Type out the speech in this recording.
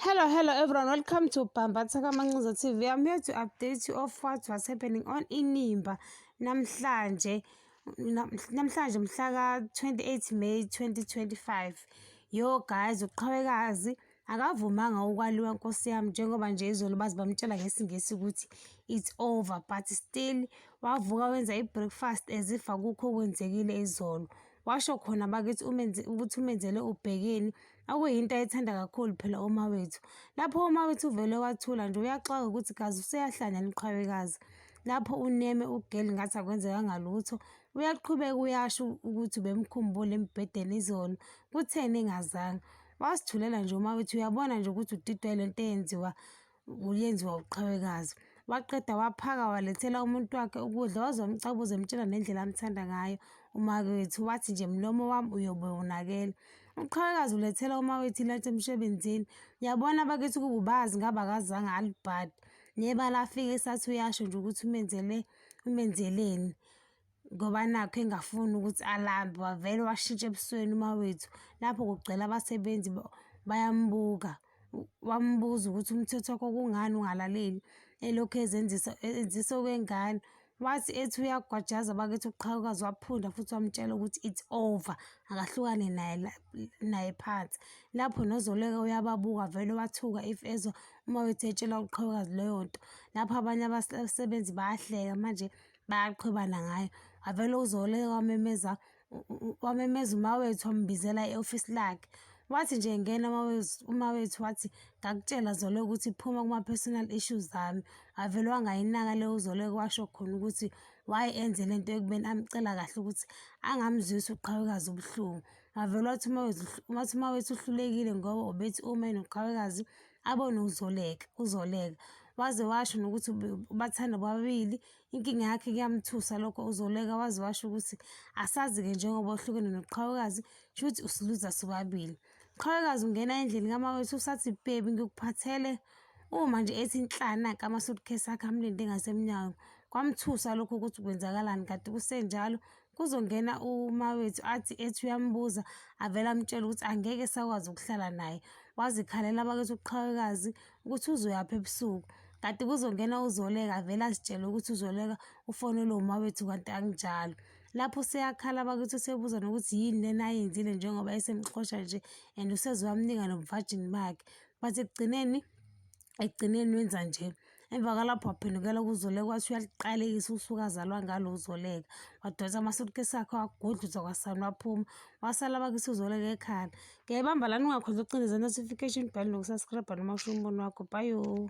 Hello, hello everyone. Welcome to Bambatha Kamancuza TV. I'm here to update you of what was happening on Inimba namhlanje, namhlanje mhla ka-28 May 2025. Yo guys, uQhawekazi akavumanga ukwaliwa, nkosi yami, njengoba nje izolo baze bamtshela ngesiNgisi ukuthi it's over, but still wavuka wenza i-breakfast as if akukho okwenzekile izolo. Washo khona bakithi ukuthi umenzele ubhekeni, okuyinto ayithanda kakhulu phela uMawethu. Lapho uMawethu uvele wathula nje, uyaxaka ukuthi kazi useyahlanya yini uQhawekazi. Lapho uneme ugeli ngathi akwenzekanga lutho, uyaqhubeka uyasho ukuthi ubemkhumbula embhedeni izolo, kutheni engazanga. Wasithulela nje uMawethu, uyabona nje ukuthi udidwa yile nto eyenziwa uQhawekazi. Waqeda waphaka, walethela umuntu wakhe ukudla, waze wamcabuza emtshela nendlela amthanda ngayo uMawethu, wathi nje mlomo wami uyobe wonakele. UQhawekazi ulethela uMawethu ilunch emsebenzini. Uyabona bakithi, ukuba ubazi ngabe akazange alibhade. Nebala afike esathi uyasho nje ukuthi umenzeleni ngoba nakhu engafuni ukuthi alambe, wavele washintsha ebusweni uMawethu lapho kugcwele abasebenzi bayambuka. Wambuza ukuthi umthetho wakho kungani ungalaleli, elokhu ezenzisa enzisa okwengane. Wathi ethi uyagwajaza bakithi, uQhawekazi waphunda futhi wamtshela ukuthi it's over, akahlukane naye phansi. Lapho noZoleka uyababuka, vele wathuka if ezwa uMawethu etshela uQhawekazi leyo nto. Lapho abanye abasebenzi bayahleka manje, bayaqhwebana ngayo. Wavele uZoleka wamemeza uMawethu, wambizela e-ofisi lakhe. Wathi nje engena uMawethu wathi, "Ngakutshela Zoleka ukuthi phuma kuma-personal issues ami." Wavele wangayinaka leyo uZoleka, washo khona ukuthi why enze lento ekubeni amcela kahle ukuthi angamzwisi uQhawekazi ubuhlungu. Wavele wathi uMawethu uhlulekile ngoba ubethi uma enoQhawekazi abone uZoleka, uZoleka. Waze washo nokuthi bathanda bobabili, inkinga yakhe kuyamthusa lokho uZoleka, waze washo ukuthi asazi-ke njengoba uhlukene noQhawekazi, shuthi usiluza sobabili. Qhawekazi ungena endlini kaMawethu, usathi, "Baby, ngikuphathele," uma nje ethi nhla, nanka ama-suitcase akhe amlinde ngasemnyango. Kwamthusa lokho ukuthi kwenzakalani, kanti kusenjalo kuzongena uMawethu, athi ethi uyambuza, avele amtshele ukuthi angeke esakwazi ukuhlala naye. Wazikhalela bakithi uQhawekazi ukuthi uzoyaphi ebusuku, kanti kuzongena uZoleka, avele azitshele ukuthi uZoleka ufonelwe uMawethu, kanti akunjalo. Lapho useyakhala bakithi, usebuza nokuthi yini lena ayenzile njengoba esemxosha nje and useze wamnika nobuvajini bakhe, but ekugcineni wenza nje. Emva kwalapho waphendukela kuZoleka, wathi uyaliqalekisa usuku azalwa ngalo uZoleka. Wadonsa ama-suitcase akhe, wagudluza kwasani, waphuma, wasala bakithi uZoleka ekhala. Ngiyayibamba lana, ungakhohlwa ukucindezela notification bell nokusubscribe noma ushiye umbono wakho. Bye.